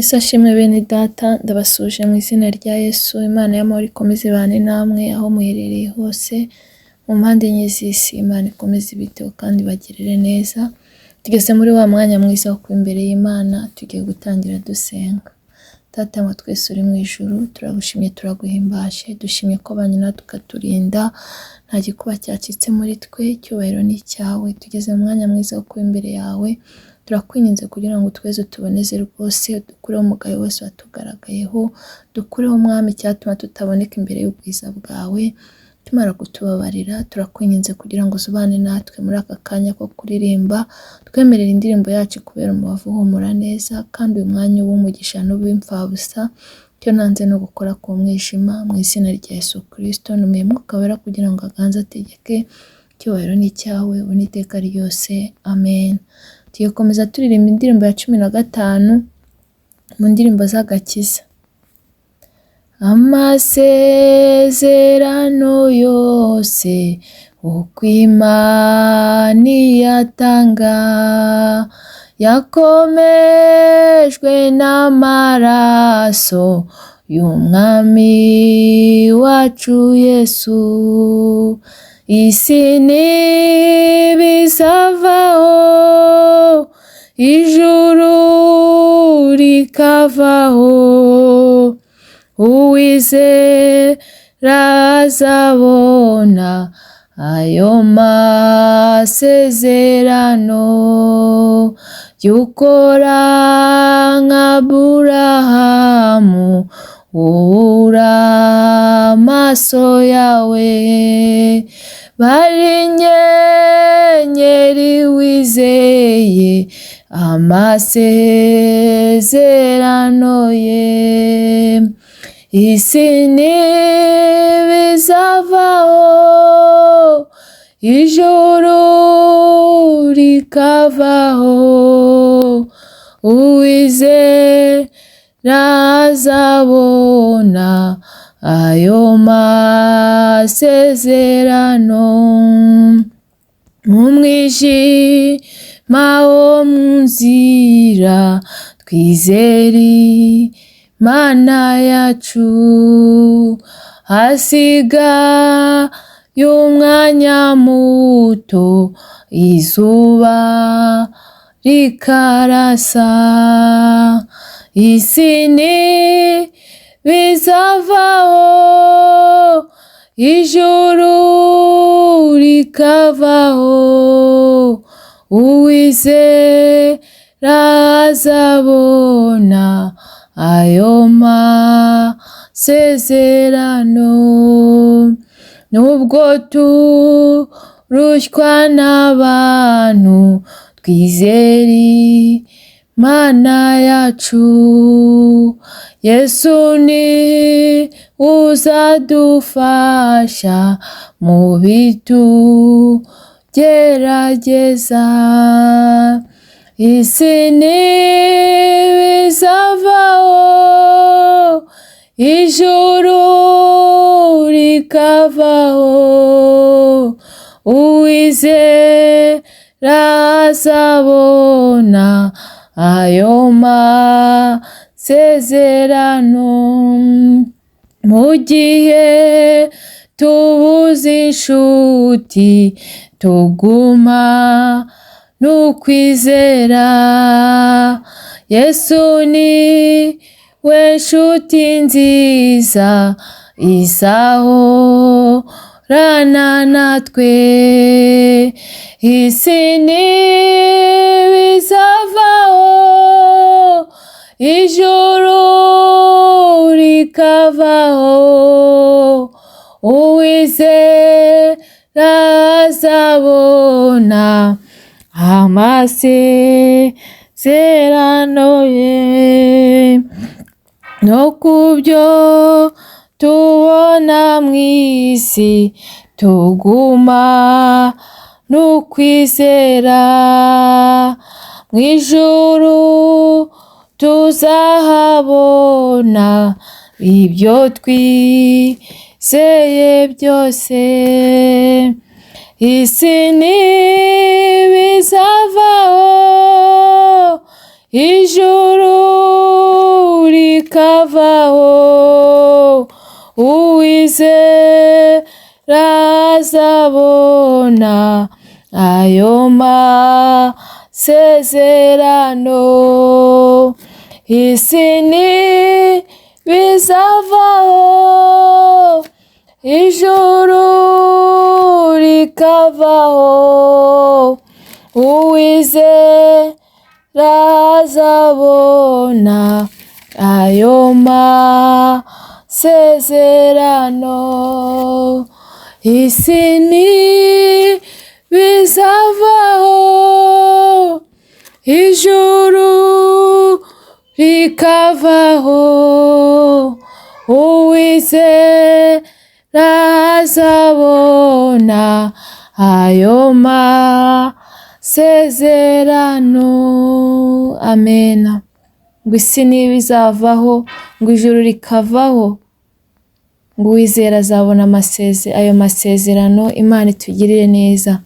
Yesu ashimwe bene data, ndabasuhuje mu izina rya Yesu. Imana y'amahoro ikomeze ibane namwe aho muherereye hose, mu mpande enye z'isi. Imana ikomeze ibiteho kandi ibagirire neza. Tugeze muri wa mwanya mwiza wo kuba imbere y'Imana, tugiye gutangira dusenga. Data wa twese uri mu ijuru, turagushimye, turaguhimbaje, dushimye ko abanye natwe ukaturinda, nta gikuba cyacitse muri twe, icyubahiro ni icyawe. Tugeze mu mwanya mwiza wo kuba imbere yawe, turakwinginze kugira ngo tweze tuboneze rwose, dukureho umugayo wose watugaragayeho, dukureho Umwami icyatuma tutaboneka imbere y'ubwiza bwawe. Tumara kutubabarira, turakwinginze kugira ngo uzubane natwe muri aka kanya ko kuririmba, twemerere indirimbo yacu kubera umubavu uhumura neza, kandi uyu mwanya uw'umugisha n'uw'imfabusa, icyo nanze no gukora ku mwijima, mu izina rya Yesu Kristo, ntumiye Mwuka Wera kugira ngo aganze ategeke, icyubahiro ni icyawe, ubu n'iteka ryose, amen. Tugiye gukomeza turirimba indirimbo ya 15 mu ndirimbo z'agakiza. Amasezerano yose uko Imana iyatanga, yakomejwe n'amaraso y'Umwami wacu Yesu. Isi ntibizavaho, ijuru rikavaho, uwizera azabona ayo masezerano. Jya ukora nka Aburahamu, wubura amaso yawe, bari inyenyeri wizeye amasezerano ye. Isi ntibizavaho, ijuru rikavaho, uwizera azabona ayo masezerano. Mu mwijima wo mu nzira, twizere Imana yacu, hasigaye umwanya muto, izuba rikarasa. Isi ntibizavaho, ijuru rikavaho, uwizera azabona ayo masezerano. Nubwo turushywa n'abantu, twizere Imana yacu, Yesu ni uzadufasha mu bitugerageza. Isi ntibizavaho, ijuru rikavaho, uwizera azabona ayo masezerano. Mu gihe tubuze inshuti, tuguma n'ukwizera, Yesu ni we nshuti nziza izahorana natwe. Isi ntibizavaho, ijuru rikavaho, uwizera azabona amasezerano ye. No ku byo tubona mu isi, tuguma n'ukwizera, mu ijuru tuzahabona ibyo twizeye byose. Isi ntibizavaho, ijuru ikavaho, uwizera azabona ayo masezerano. Isi ntibizavaho, ijuru rikavaho, uwizera azabona ayo masezerano. Isi ntibizavaho, ijuru rikavaho, uwizera azabona ayo masezerano. Amena. Ngo isi niba izavaho, ngo ijuru rikavaho, ngo uwizera azabona ayo masezerano. Imana itugirire neza.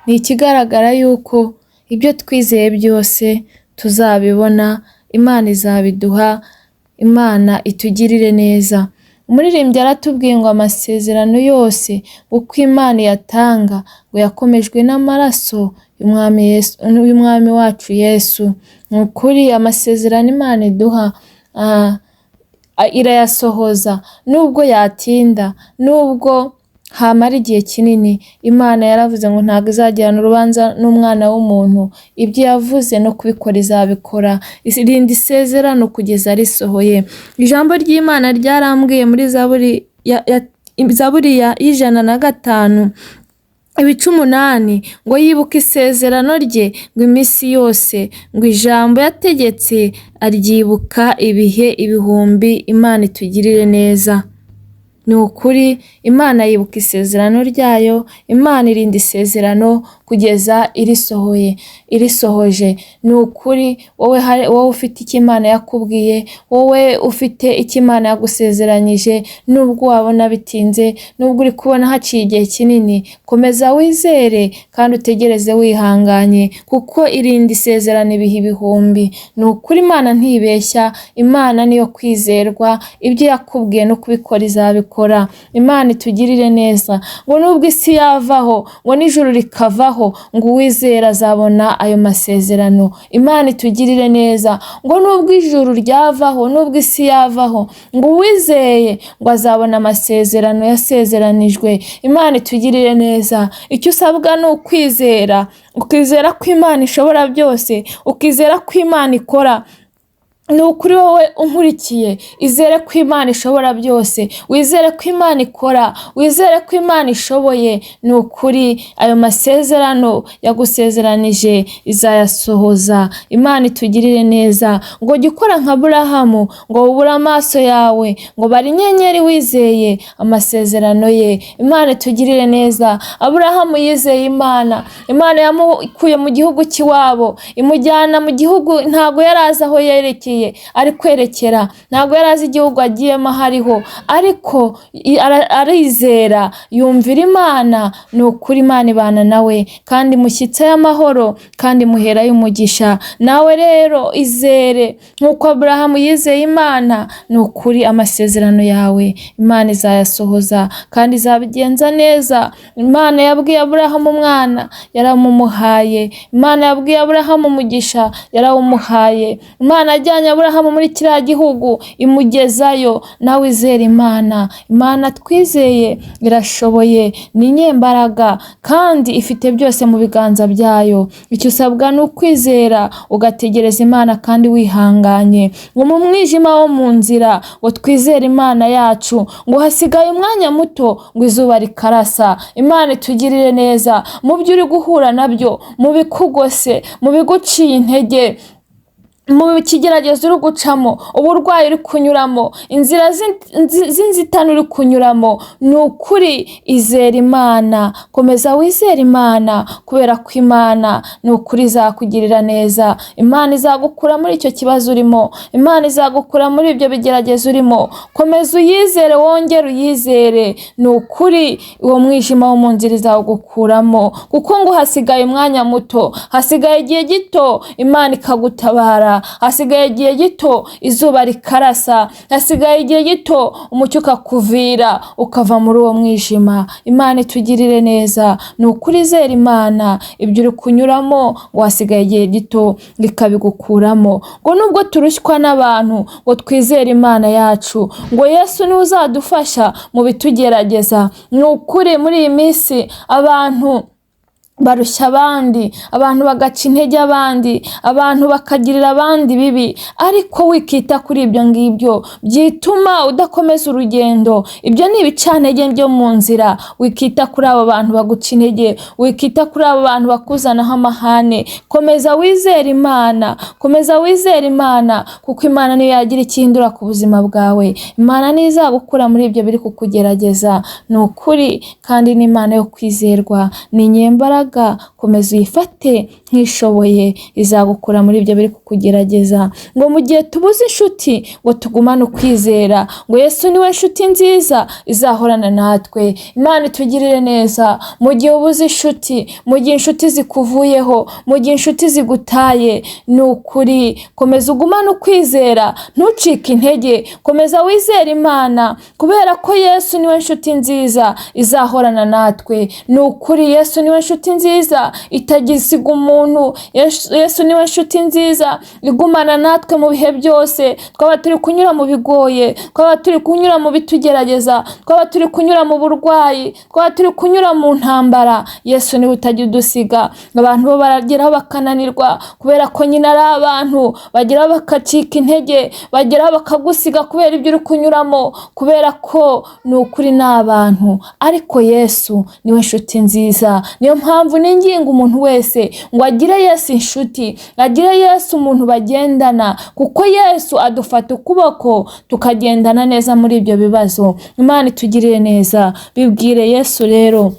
Ni ikigaragara yuko ibyo twizeye byose tuzabibona, Imana izabiduha, Imana itugirire neza. Umuririmbyi aratubwiye ngo amasezerano yose uko Imana iyatanga ngo yakomejwe n'amaraso y'Umwami wacu Yesu. Ni ukuri amasezerano Imana iduha irayasohoza, nubwo yatinda, nubwo hamara igihe kinini. Imana yaravuze ngo ntabwo izagirana urubanza n'umwana w'umuntu, ibyo yavuze no kubikora izabikora, irinda isezerano kugeza risohoye. Ijambo ry'Imana ryarambwiye muri Zaburi ya 105 ibice 8 ngo yibuke isezerano rye ngo iminsi yose, ngo ijambo yategetse aryibuka ibihe ibihumbi. Imana itugirire neza. Ni ukuri Imana yibuka isezerano ryayo, Imana irinda isezerano kugeza irisohoye, irisohoje. Ni ukuri wowe ufite icyo Imana yakubwiye, wowe ufite icyo Imana yagusezeranyije, nubwo wabona bitinze, nubwo uri kubona haciye igihe kinini, komeza wizere kandi utegereze wihanganye, kuko irinda isezerano ibihe ibihumbi. Ni ukuri Imana ntibeshya, Imana niyo kwizerwa, ibyo yakubwiye no kubikora izabikora. Imana itugirire neza. Ngo nubwo isi yavaho, ngo n'ijuru rikavaho, ngo uwizera azabona ayo masezerano. Imana itugirire neza. Ngo nubwo ijuru ryavaho, nubwo isi yavaho, ngo uwizeye ngo azabona amasezerano yasezeranijwe. Imana itugirire neza. Icyo usabwa ni ukwizera, ukizera ko Imana ishobora byose, ukizera ko Imana ikora. Ni ukuri wowe unkurikiye, izere ko Imana ishobora byose, wizere ko Imana ikora, wizere ko Imana ishoboye. Ni ukuri ayo masezerano yagusezeranije izayasohoza. Imana itugirire neza. Ngo jya ukora nka Aburahamu, ngo wubure amaso yawe, ngo bari inyenyeri wizeye amasezerano ye. Imana itugirire neza. Aburahamu yizeye Imana, Imana yamukuye mu gihugu cy'iwabo, imujyana mu gihugu ntabwo yari azi aho yerekeye ari kwerekera, ntabwo yari azi igihugu agiyemo aho ariho, ariko arizera, yumvira Imana. Ni ukuri Imana ibana nawe, kandi mushyitsa y'amahoro, kandi muhera y'umugisha. Nawe rero izere nk'uko Aburahamu yizeye Imana. Ni ukuri amasezerano yawe Imana izayasohoza kandi izabigenza neza. Imana yabwiye Aburahamu umwana, yaramumuhaye. Imana yabwiye Aburahamu umugisha, yarawumuhaye. Imana yajyanye Aburahamu muri kiriya gihugu imugezayo. Nawe izere Imana. Imana twizeye irashoboye, ni inyembaraga kandi ifite byose mu biganza byayo. Icyo usabwa ni ukwizera ugategereza Imana kandi wihanganye. Ngo mu mwijima wo mu nzira ngo twizere Imana yacu, ngo hasigaye umwanya muto ngo izuba rikarasa. Imana itugirire neza mu byo uri guhura nabyo, mu bikugose, mu biguciye intege, mu kigeragezo uri gucamo, uburwayi uri kunyuramo, inzira z'inzitane uri kunyuramo. Ni ukuri izere Imana, komeza wizere Imana, kubera ko Imana ni ukuri izakugirira neza. Imana izagukura muri icyo kibazo urimo, Imana izagukura muri ibyo bigeragezo urimo. Komeza uyizere, wongere uyizere. Ni ukuri uwo mwijima wo mu nzira izawugukuramo, kuko ngo hasigaye umwanya muto, hasigaye igihe gito, Imana ikagutabara. neza. Hasigaye igihe gito izuba rikarasa, hasigaye igihe gito umucyo ukakuvira ukava muri uwo mwijima. Imana itugirire neza. Ni ukuri izera Imana, ibyo uri kunyuramo ngo hasigaye igihe gito ikabigukuramo. Ngo nubwo turushywa n'abantu, ngo twizere Imana yacu, ngo Yesu niwe uzadufasha mu bitugerageza. Ni ukuri muri iyi minsi abantu barushya abandi, abantu bagaca intege abandi, abantu bakagirira abandi bibi, ariko wikita kuri ibyo ngibyo byituma udakomeza urugendo. Ibyo ni ibicantege byo mu nzira. Wikita kuri abo bantu baguca intege, wikita kuri abo bantu bakuzanaho amahane. Komeza wizere Imana, komeza wizere Imana, kuko Imana niyo yagira icyo ihindura ku buzima bwawe. Imana niyo izagukura muri ibyo biri kukugerageza. Ni ukuri kandi ni Imana yo kwizerwa, ni inyembaraga. Komeza uyifate nk'ishoboye, izagukura muri ibyo biri kukugerageza. Ngo mu gihe tubuze inshuti, ngo tugumane ukwizera, ngo Yesu niwe nshuti nziza izahorana natwe. Imana itugirire neza. Mu gihe ubuze inshuti, mu gihe inshuti zikuvuyeho, mu gihe inshuti zigutaye, ni ukuri komeza ugumane ukwizera, ntucike intege, komeza wizere Imana, kubera ko Yesu niwe nshuti nziza izahorana natwe. Ni ukuri Yesu niwe nshuti nziza itagisiga umuntu. Yesu niwe nshuti nziza igumana natwe mu bihe byose. Twaba turi kunyura mu bigoye, twaba turi kunyura mu bitugerageza, twaba turi kunyura mu burwayi, twaba turi kunyura mu ntambara, Yesu niwe utajya udusiga. Abantu bo barageraho bakananirwa, kubera ko nyine ari abantu, bageraho bakacika intege, bageraho bakagusiga kubera ibyo uri kunyuramo, kubera ko ni ukuri ni abantu. Ariko Yesu niwe nshuti nziza. Niyo mpamvu ninginga umuntu wese ngo agire Yesu inshuti, agire Yesu umuntu bagendana, kuko Yesu adufata ukuboko tukagendana neza muri ibyo bibazo. Imana itugirire neza. Bibwire Yesu rero,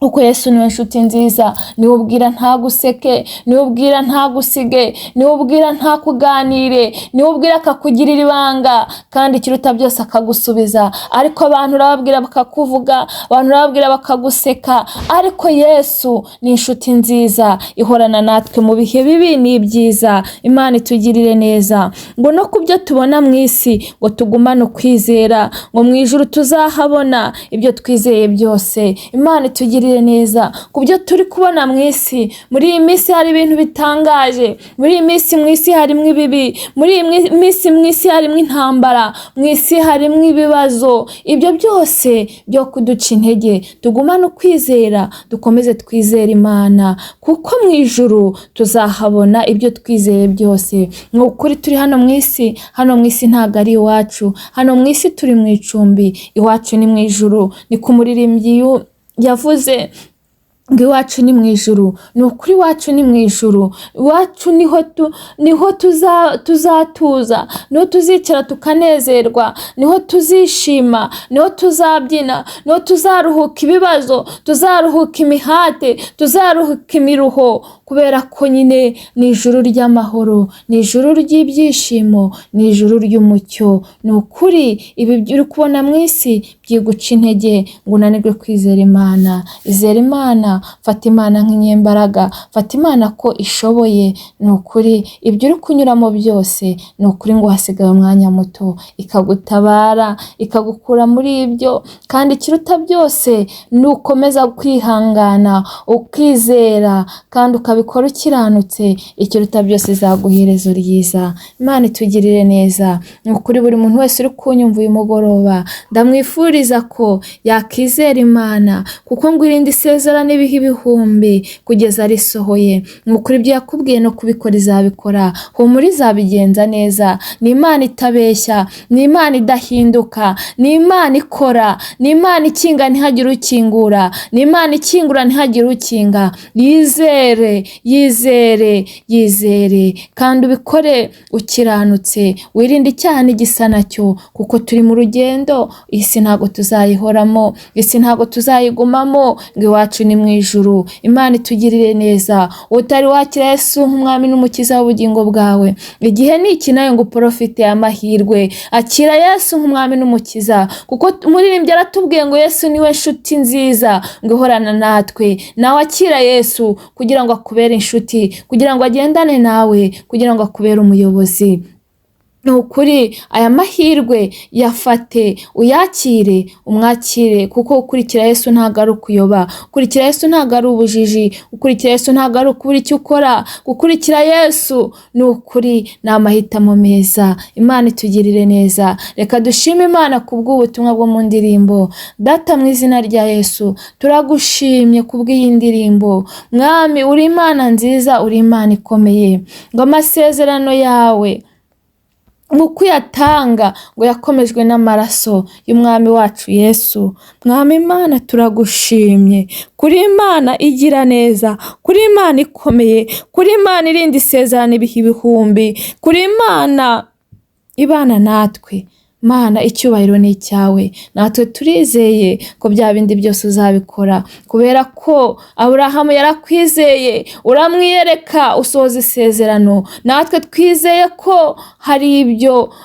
kuko Yesu niwe nshuti nziza. Niwe ubwira ntaguseke, niwe ubwira ntagusige, niwe ubwira ntakuganire, niwe ubwira akakugirira ibanga, kandi ikiruta byose akagusubiza. Ariko abantu urababwira bakakuvuga, abantu urababwira bakaguseka, ariko Yesu ni inshuti nziza ihorana natwe mu bihe bibi n'ibyiza. Imana itugirire neza. Ngo no ku byo tubona mu isi, ngo tugumane ukwizera, ngo mu ijuru tuzahabona ibyo twizeye byose. Imana itugirire neza. Ku byo turi kubona mu isi, muri iyi minsi hari ibintu bitangaje, muri iyi minsi mu isi harimo ibibi, muri iyi minsi mu isi harimo intambara, mu isi harimo ibibazo. Ibyo byose byo kuduca intege, tugumane ukwizera, dukomeze twizere Imana, kuko mu ijuru tuzahabona ibyo twizeye byose. Ni ukuri turi hano mu isi, hano mu isi ntabwo ari iwacu, hano mu isi turi mu icumbi, iwacu ni mu ijuru. Ni ku muririmbyi yavuze ngo iwacu ni mu ijuru. Ni ukuri iwacu ni mu ijuru, iwacu niho tuzatuza, niho tuzicara tukanezerwa, niho tuzishima, niho tuzabyina, niho tuzaruhuka ibibazo, tuzaruhuka imihate, tuzaruhuka imiruho, kubera ko nyine ni ijuru ry'amahoro, ni ijuru ry'ibyishimo, ni ijuru ry'umucyo. Ni ukuri ibi uri kubona mu isi byiguca intege ngo unanirwe kwizera Imana. Izera Imana, fata Imana nk'inyembaraga, fata Imana ko ishoboye. Ni ukuri ibyo uri kunyuramo byose, ni ukuri ngo hasigaye umwanya muto ikagutabara, ikagukura muri ibyo. Kandi ikiruta byose ni ukomeza kwihangana, ukizera, kandi ukabikora ukiranutse, ikiruta byose izaguha iherezo ryiza. Imana itugirire neza. Ni ukuri buri muntu wese uri kunyumva uyu mugoroba, ndamwifuriza ko yakizera Imana, kuko ngo irinde isezerano ibihe ibihumbi kugeza risohoye. Ni ukuri ibyo yakubwiye no kubikora izabikora, humura izabigenza neza. Ni Imana itabeshya, ni Imana idahinduka, ni Imana ikora, ni Imana ikinga ntihagire ukingura, ni Imana ikingura ntihagire ukinga. Yizere, yizere, yizere, kandi ubikore ukiranutse, wirinde icyaha n'igisa nacyo, kuko turi mu rugendo. Isi ntabwo tuzayihoramo, isi ntabwo tuzayigumamo, ngo iwacu ni mu ijuru. Imana itugirire neza. Utari wakira Yesu nk'umwami n'umukiza w'ubugingo bwawe, igihe ni iki nawe ngo uporofite amahirwe. Akira Yesu nk'umwami n'umukiza, kuko umuririmbyi aratubwiye ngo Yesu niwe nshuti nziza ngo ihorana natwe. Nawe akira Yesu kugira ngo akubere akubere inshuti, kugira ngo agendane nawe, kugira ngo akubere umuyobozi. Ni ukuri aya mahirwe yafate, uyakire, umwakire, kuko gukurikira Yesu ntabwo ari ukuyoba, gukurikira Yesu ntabwo ari ubujiji, gukurikira Yesu ntabwo ari ukubura icyo ukora, gukurikira Yesu ni ukuri ni amahitamo meza. Imana itugirire neza. Reka dushime Imana ku bw'ubutumwa bwo mu ndirimbo. Data, mu izina rya Yesu, turagushimye ku bw'iyi ndirimbo. Mwami, uri Imana nziza, uri Imana ikomeye, ngo amasezerano yawe mu kuyatanga ngo yakomejwe n'amaraso y'umwami wacu Yesu. Mwami Imana, turagushimye kuri Imana igira neza, kuri Imana ikomeye, kuri Imana irinda isezerano ibihe ibihumbi, kuri Imana ibana natwe. Mana, icyubahiro ni icyawe, natwe turizeye ko bya bindi byose uzabikora, kubera ko Aburahamu yarakwizeye, uramwiyereka, usohoza isezerano. Natwe twizeye ko hari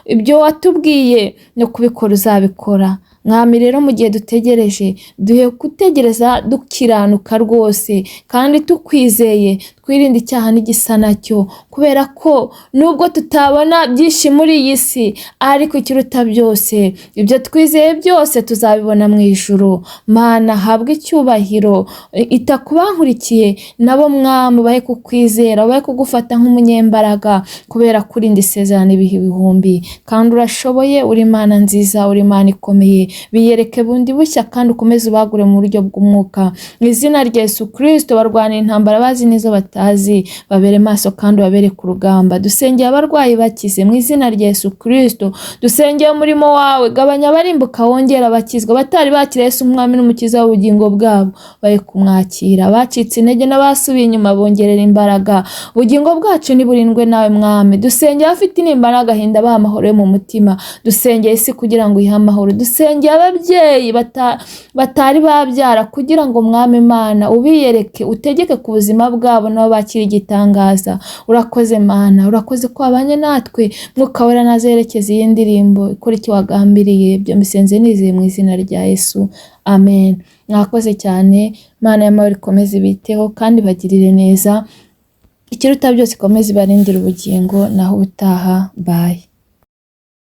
ibyo watubwiye no kubikora uzabikora. Mwami rero, mu gihe dutegereje, duhe gutegereza dukiranuka rwose kandi tukwizeye, twirinde icyaha n'igisa nacyo, kubera ko nubwo tutabona byinshi muri iyi si, ariko ikiruta byose, ibyo twizeye byose tuzabibona mu ijuru. Mana, habwa icyubahiro. Ita ku bankurikiye nabo, Mwami, ubahe kukwizera, ubahe kugufata nk'umunyembaraga, kubera kurinda isezerano ibihe ibihumbi. Kandi urashoboye, uri Imana nziza, uri Imana ikomeye. Biyereke bundi bushya kandi ukomeze ubagure mu buryo bw'umwuka. Mu izina rya Yesu Kristo, barwanira intambara bazi n'izo batazi, babere maso kandi ubabere ku rugamba. Dusengeye abarwayi, bakize mu izina rya Yesu Kristo. Dusengeye umurimo wawe, gabanya abarimbuka, wongera abakizwa. Batari bakira Yesu nk'umwami n'umukiza w'ubugingo bwabo, bari kumwakira. Abacitse intege n'abasubiye inyuma, bongerera imbaraga. Ubugingo bwacu niburindwe nawe, Mwami. Dusengeye abafite intimba n'agahinda, baha amahoro yo mu mutima. Dusengeye isi kugira ngo uyihe amahoro. Dusengeye ababyeyi batari babyara kugira ngo, Mwami Imana, ubiyereke, utegeke ku buzima bwabo, nabo bakire igitangaza. Urakoze Mana, urakoze ko wabanye natwe. Mwuka Wera nazerekeza iyi ndirimbo, ikora icyo wagambiriye. Ibyo mbisenze nizeye mu izina rya Yesu, amen. Mwakoze cyane. Imana y'amahoro ikomeze ibiteho kandi bagirire neza. Ikiruta byose, ikomeze ibarindire ubugingo. Naho ubutaha, bye.